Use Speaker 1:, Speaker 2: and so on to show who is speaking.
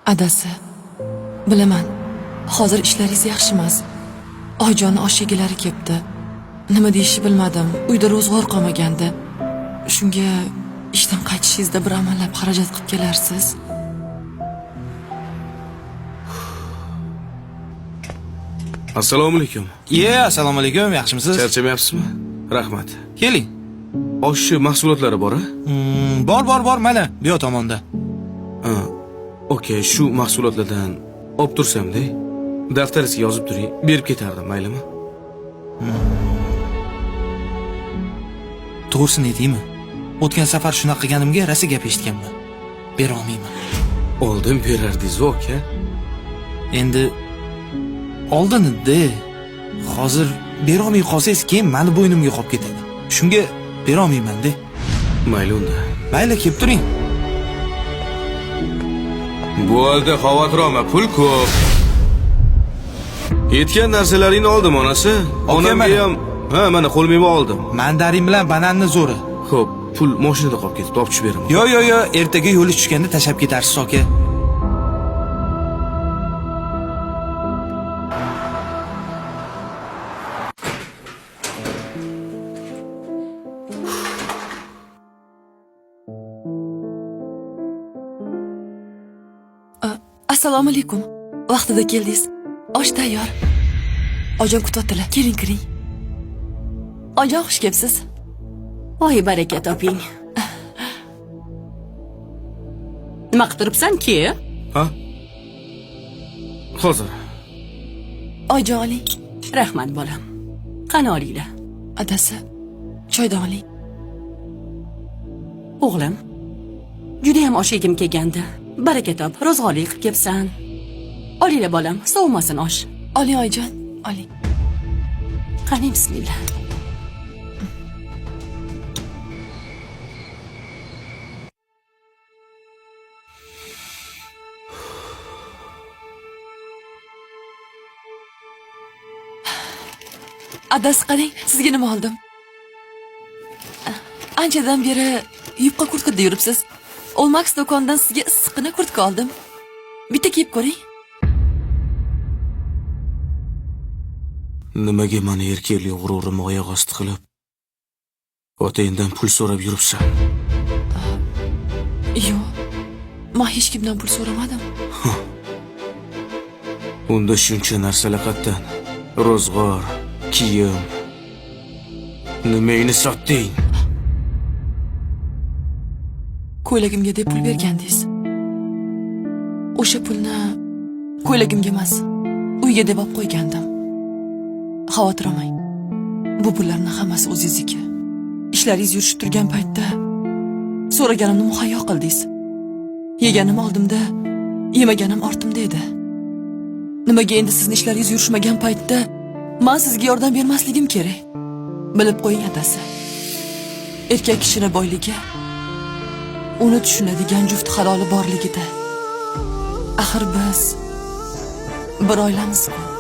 Speaker 1: Adasi, bilaman, hozir ishlaringiz yaxshi emas. Oyjonni osh yegilari kelibdi. Nima deyishni bilmadim. Uyda ro'zg'or qolmagandi. Shunga ishdan qaytishingizda bir amallab xarajat qilib kelarsiz.
Speaker 2: Assalomu alaykum.
Speaker 3: Ye, assalomu alaykum, yaxshimisiz?
Speaker 2: Charchamayapsizmi? Rahmat.
Speaker 3: Keling.
Speaker 2: Oshchi mahsulotlari bor a?
Speaker 3: Bor, bor, bor, mana bu yoq tomonda.
Speaker 2: Ha. Okey, shu mahsulotlardan olib tursam-da. Daftaringizga yozib turing, berib ketardim, maylimi?
Speaker 3: To'g'risini aytaymi? O'tgan safar shunaqa qilganimga rosa gap eshitganman. Bera olmayman.
Speaker 2: Oldin berardingiz, aka.
Speaker 3: Endi oldin edi. Hozir bera olmay qolsangiz, keyin mani bo'ynimga qolib ketadi. Shunga bera olmayman-da.
Speaker 2: Mayli unda.
Speaker 3: Mayli, kelib turing.
Speaker 2: Bo'ldi, xavotir olma, pul ko'p. Yetgan narsalaringni oldim, onasi. Onamga
Speaker 3: mana.
Speaker 2: ham, ha, mana qo'l meva oldim.
Speaker 3: Mandarin bilan bananni zo'ri.
Speaker 2: Xo'p, pul mashinada qolib ketibdi, olib tushib beraman.
Speaker 3: Yo, yo, yo, ertaga yo'li tushganda tashlab ketarsiz, aka.
Speaker 1: Assalomu alaykum. Vaqtida keldingiz. Osh tayyor. Ojon kutyaptilar. Keling, kiring. Ojon, xush kelibsiz.
Speaker 4: Voy, baraka toping. Nima qilib turibsan, ki?
Speaker 2: Ha? Hozir.
Speaker 1: Oyjon, oling.
Speaker 4: Rahmat, bolam. Qani olinglar.
Speaker 1: Adasi, choydan oling.
Speaker 4: O'g'lim, judayam osh yegim kelgandi. Baraka top, ro'zg'orli qilib kelibsan. Olinglar, bolam, sovimasin osh.
Speaker 1: Oling, oyijon, oling.
Speaker 4: Qani, bismillah.
Speaker 1: Adasi, qarang, sizga nima oldim. Anchadan beri yupqa kurtkada yuribsiz. Olmax do'konidan sizga issiqqina kurtka oldim. Bitta kiyib ko'ring.
Speaker 2: Nimaga mani erkaklik g'ururimni oyoq osti qilib, otangdan pul so'rab yuribsan?
Speaker 1: Yo'q. Men hech kimdan pul so'ramadim.
Speaker 2: Unda shuncha narsalar qatdan? Ro'zg'or, kiyim. Nimangni sotding?
Speaker 1: Ko'ylagimga deb pul bergandingiz. O'sha pulni ko'ylagimga emas, uyga deb olib qo'ygandim. Xavotir olmang. Bu pullarning hammasi o'zingizniki. Ishlaringiz yurishib turgan paytda so'raganimni muhayyo qildingiz. Yeganim oldimda, yemaganim ortimda edi. Nimaga endi sizni ishlaringiz yurishmagan paytda men sizga yordam bermasligim kerak? Bilib qo'ying, adasi. Erkak kishini boyligi uni tushunadigan juft haloli borligida. Axir biz bir oilamiz-ku.